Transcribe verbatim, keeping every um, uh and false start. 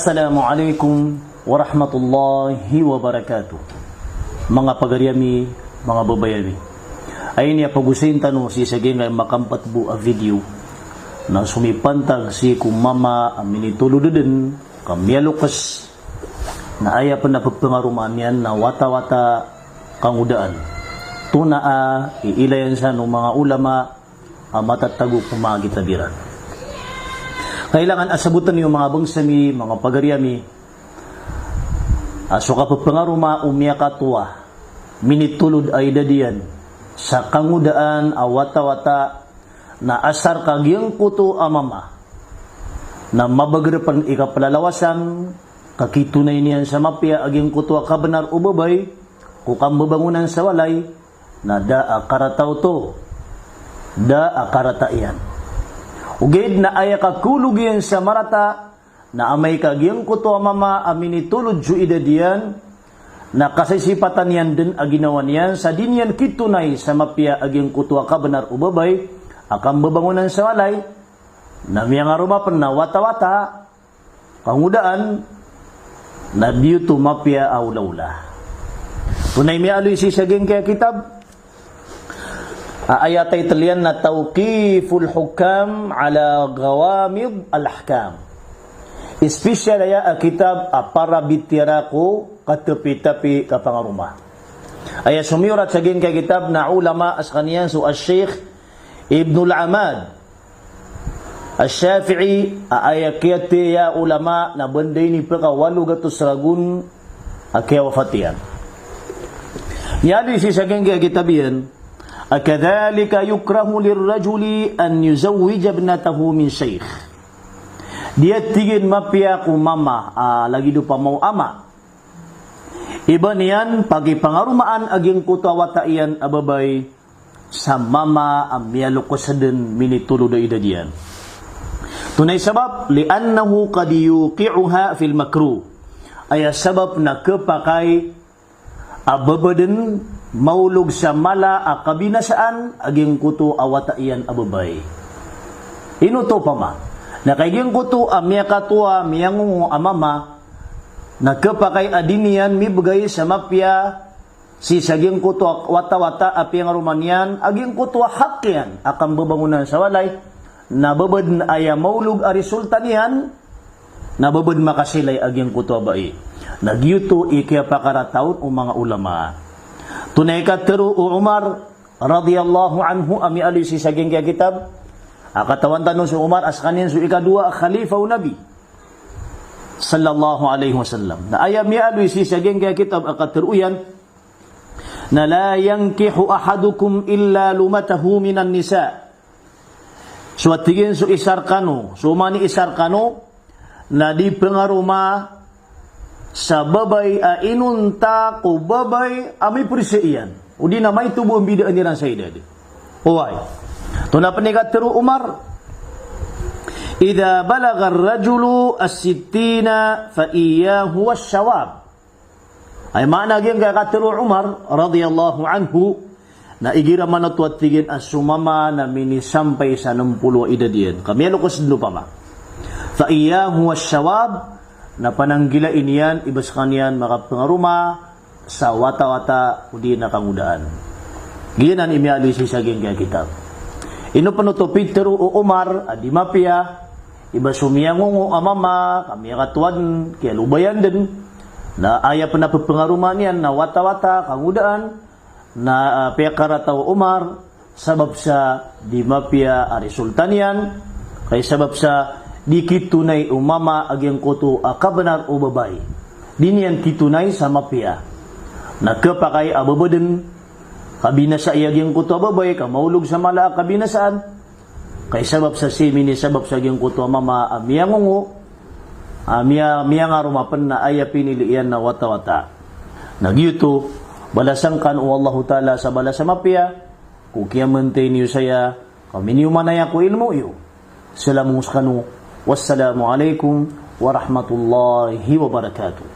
Assalamu alaikum warahmatullahi wabarakatuh. Manga pagari ami, manga babay ami. Aya ini a pagosayin tano sii sa giyangkai a makampat bo a video na somipantag sii ko mama a minitolod dn ka miyalokes, na aya pn a pephangaromaan iyan na watawata kangodaan. Tona a iilayan san o manga ulama a matatago ko manga kitab iran. Kailangan a sabotn iyo manga bangsa mi, manga pagari ami, a so kapephangaroma o miyakatowa, minitolod a idad iyan, sa kangodaan a watawata, na asar ka giyangkoto a mama na mabager pn i kapalalawasan, ka kitonay niyan sa mapiya a giyangkoto a kabnar o babay ko kambabangonan sa walay, na da a karata oto, da a karata iyan. Ogaid na aya kakolog iyan sa marata, na amay ka giyangkoto a mama a minitolod so idad iyan, na kasisipatan iyan dn a ginawa niyan sa di niyan kitonay sa mapiya a giyangkoto a kabnar o babay a kambabangonan sa walay, na miyangaroma pn na watawata, kangodaan, na di oto mapiya a olaola. Tona i miyaaloy sii sa giyangkai a kitab a aya title iyan na Tawqiful Hukam ala Ghawamid al Ahkam. Special aya a kitab a para bitiyara ko katapitapi ka pangaroma. Aya somiyorat sa giyangkai a kitab na ulama a skaniyan so Al-Sheikh Ibnul Amad Ash-Shafi'i, a aya kiyathay a ulama na banda ini pkawalo gatos ragon a kiyawafat iyan. Miyaaloy sii sa giyangkai a kitab iyan a kadhalika yukrahu lirrajuli an yuzawwija ibnatahu min shaykh. Di a tig iyan mapiya ko mama, a lagid opama o ama, i ba niyan pakipangaromaan a giyangkoto a wata iyan a babay sa mama a miyalokes dn, minitolod a idad iyan. Tona i sabap, li'annahu qad yuqi'uha fil makruh. Aya sabap na khapakay a ba ba dn maolog sa mala a kabinasaan a giyangkoto a wata iyan a babay. Ino oto opama? Na ka giyangkoto a miyakatowa, miyangongo a mama, na khapakay a di niyan mibgay sa mapiya sii sa giyangkoto a watawata a piyangaroma niyan a giyangkoto a hak iyan a kambabangonan sa walay, na ba ba dn aya maolog a resulta niyan, na ba ba dn makasilay a giyangkoto a bai. Na giyoto i kiyapakarata on o manga ulama. Tona i katharo o Umar radiyallahu anhu a miyaaloy sii sa giyangkai a kitab a katawan tano so Umar a skaniyan so ikadowa a khalifa o Nabi sallallahu alaihi wasallam. Na aya miyaaloy sii sa giyangkai a kitab a katharo iyan na la yankihu ahadukum illa lumatahu minan nisa. So a tig iyan so isa rkano, so oman i isa rkano, na di pngaroma sa babay a inonta ko babay a miprisa iyan, o di na maito bo a mbidaan iran sa idad. Oway. Tona pn i katharo o Umar, idha balagha ar-rajulu as-sittina fa iyyahu wash-shawab. Aya maana giyangkai a katharo o Umar radiyallahu anhu, na igira man oto a tig iyan a so mama na minisampay sa nm polo a idad iyan, ka miyalokes dn opama, fa iyyahu wash-shawab, na pananggilai niyan i ba skaniyan makapngaroma sa watawata o di na kangodaan. Giyanan i miyaaloy sii sa giyangkai a kitab. Ino pn oto pitharo o Umar a di mapiya i ba so miyangongo a mama ka miyakatowa dn, kiyalobayan dn, na aya pn a pepngaromaan iyan na watawata, kangodaan, na, ah, piyakarata o Umar, sabap sa di mapiya a resulta niyan, kay sabap sa di kitonay o mama a giyangkoto a kabnar o babay. Di niyan kitonay sa mapiya. Na khapakay a ba ba dn kabinasai a giyangkoto a babay, ka maolog sa mala a kabinasaan. Kay sabap sa sii minisabap sa giyangkoto a mama a miyangongo, a miya-, miyangaroma pn na aya pinili iyan na watawata. Na giyoto, balasan kano o Allahu Ta'ala sa balas a mapiya ko kiyamantayin iyo saya, ka miniyomanaya ko ilmo iyo. Salam ko skano. Wassalamu alaikum warahmatullahi wabarakatuh.